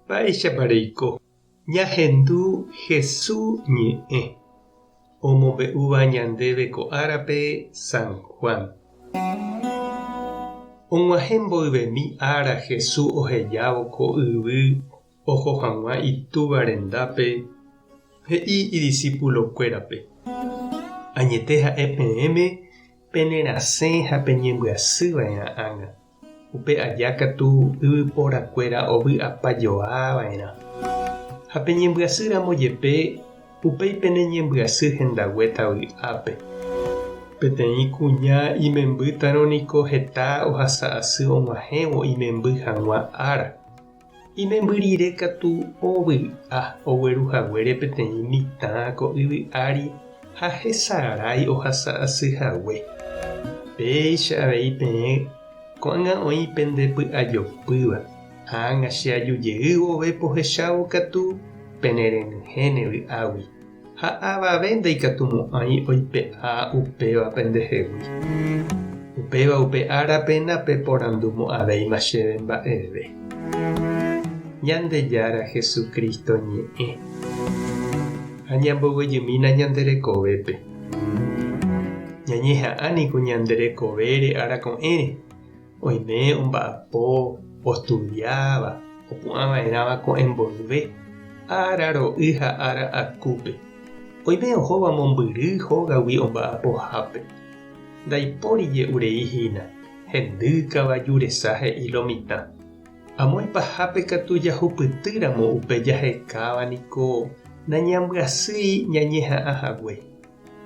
Mba'éichapa reiko ñahendu Hesu ñe'ẽ omombe'úva ñandéve ko árape San Juan? Og̃uahẽ mboyvemi ára Hesu ohejávo ko yvy oho hag̃ua Itúva rendápe, he'i idisipulokuérape, Añete ha'e peẽme penerasẽ ha peñembyasy va'erã ág̃a. Upe aja katu yvyporakuéra ovy'apa joa va'erã. Ha peñembyasy ramo jepe, upéi pene ñembyasy hendaguéta vy'ápe. Peteĩ kuña imembýtarõ niko heta ohasa asy og̃uahẽvo imemby hag̃ua ára. Imemby rire katu ovy'a ogueru haguére peteĩ mitã ko yvy ári ha hesarái ohasa asy hague. Péicha avei peẽ ko'ág̃a oĩ pende py'ajopýva, ág̃a che aju jey vove pohechávo katu penerenyhẽne vy'águi. Ha avave ndaikatumo'ãi oipe'a upéva pendehegui. Upéva upe árape napeporandumo'ãvéima chéve mba'eve. Ñandejára Jesucristo ñe'ẽ. Ha ñamboguejymína ñande rekovépe. Ñañeha'ã niko ñande rekovére ára ko'ẽre, oime omba'apo, ostudiáva, opu'ãva'erãva ko'ẽ mboyve, ára ro'y ha ára akúpe. Oime ohóva mombyry hógagui omba'apohápe. Ndaipóri je'urei hína, hendy kavaju resa he'i lo mitã. Amo ipahápe katu jahupytýramo upe jahekáva niko nañambyasýi ñañeha'ã hague.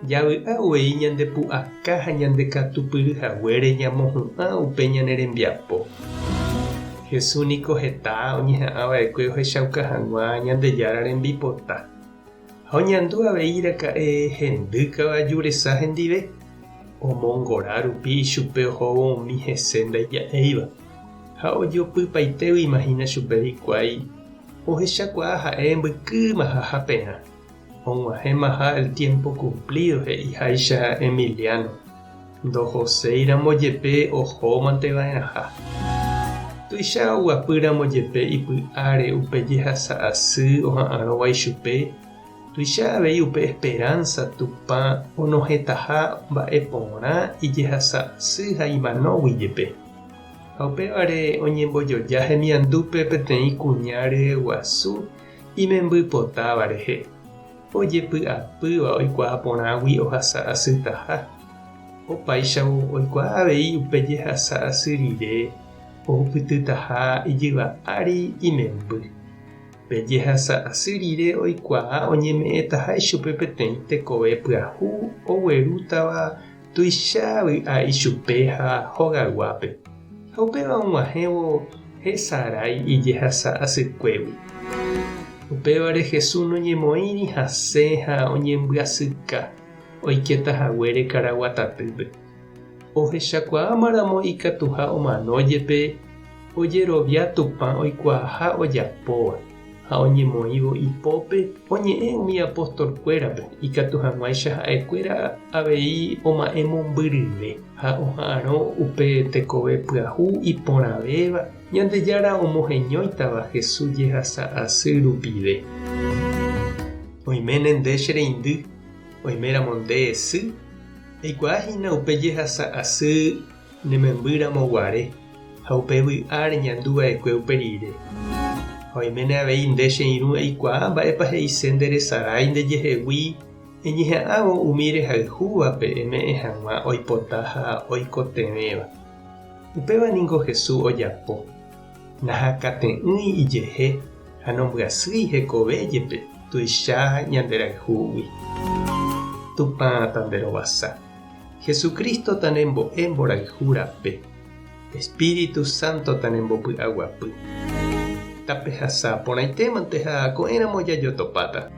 Javy'a uvei ñande pu'aka ha ñande katupyry haguére ñamohu'ã upe ñane rembiapo. Jesús niko heta oñeha'ã va'ekue ohechauka hag̃ua Ñandejára rembipota. Ha oñandu avei raka'e hendy kavaju resa hendive, omongora rupi ichupe ohóvo umi hese ndaija'éiva. Ha ojopypaitéguima hína chupe hikuái, ohechakuaa ha'e mbykýmaha haperã. Og̃uahẽmaha el tiempo cumplido he'iháicha Emiliano, ndohoséiramo jepe ohómante va'erãha. Tuicha oguapýramo jepe ipy'áre upe jehasa asy oha'arõva ichupe, tuicha avei upe esperanza Tupã onohẽtaha mba'e porã ijehasa asy ha imanógui jepe. Ha upévare oñembojoja hemiandúpe peteĩ kuña ryeguasu Imemby potáva rehe, ojepy'apýva oikuaa porãgui ohasa asytaha. Opáichavo oikuaa avei upe jehasa asy rire ohupytytaha ijyva ári imemby. Pe jehasa asy rire oikuaa oñeme'ẽtaha ichupe peteĩ tekove pyahu oguerútava tuicha vy'a ichupe ha hogayguápe. Ha upéva og̃uahẽvo hesarái ijehasa asykuégui. Upévare Jesús noñemoĩri hasẽ ha oñembyasyka oikéta haguére karaguatatýpe. Ohechakuaámaramo ikatuha omano jepe ojerovia Tupã oikuaaha ojapóva. Ha oñemoĩvo ipópe oñe'ẽ umi apostolkuérape ikatu hag̃uáicha ha'ekuéra avei oma'ẽ mombyryve ha oha'arõ upe tekove pyahu iporãvéva Ñandejára omoheñóitava Jesús jehasa asy rupive. Oiméne nde che reindy, oiméramo nde sy, eikuaa hína upe jehasa asy Ne memby ramo guare, ha upe vy'a reñandu va'ekue upe rire. Ha oiméne avei nde che irũ eikuaa mba'épa he'ise nde resarái ndejehegui eñeha'ãvo umi rehayhúvape eme'ẽ hag̃ua oipota ha oikotevẽva. Upéva ningo Jesús ojapo. Nahakate'ỹi ijehe ha nombyasýi hekove jepe tuicha ñanderayhúgui. Tupã tanderovasa. Jesucristo tanembo'e mborayhu rape. Espíritu Santo tanembopy'aguapy. Tapehasa porãitémante ha ko'ẽramo jajotopáta.